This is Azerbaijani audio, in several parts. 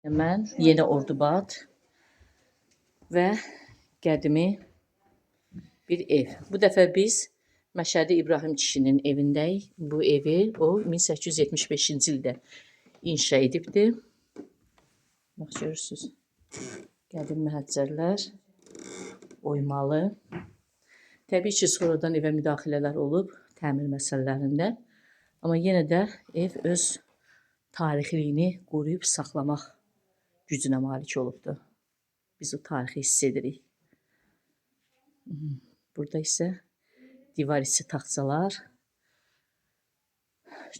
Mən yenə Ordubad və qədimi bir ev. Bu dəfə biz Məşədi İbrahim kişinin evindəyik. Bu evi o 1875-ci ildə inşa edibdi. Bax görürsüz. Qədim məhəccərlər, oymalı. Təbii ki, sonradan evə müdaxilələr olub təmir məsələlərində. Amma yenə də ev öz tarixiliyini qoruyub saxlamaq gücünə malik olubdur. Biz o tarixi hiss edirik. Burada isə divar içi taxtalar,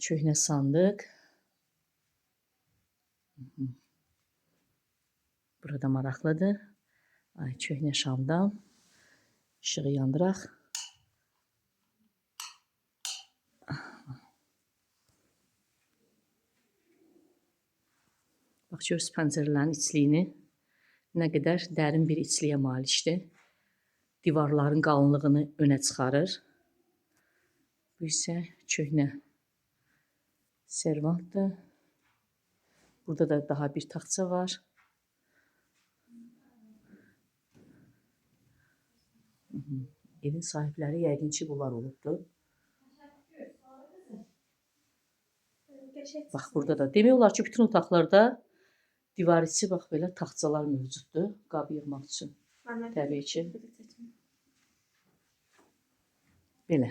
köhnə sandıq. Burada maraqlıdır. Ay, köhnə şamdan. İşığı yandıraq. Bax, görürsünüz pəncərələrin içliyini nə qədər dərin bir içliyə malikdir. Divarların qalınlığını önə çıxarır. Bu isə köhnə servantdır. Burada da daha bir taxtça var. Evin sahibləri yəqin ki, bunlar olubdur. Bax, burada da. Demək olar ki, bütün otaqlarda divar içi bax belə taxtçalar mövcuddur. Qab yığmaq üçün. Təbii ki. Belə.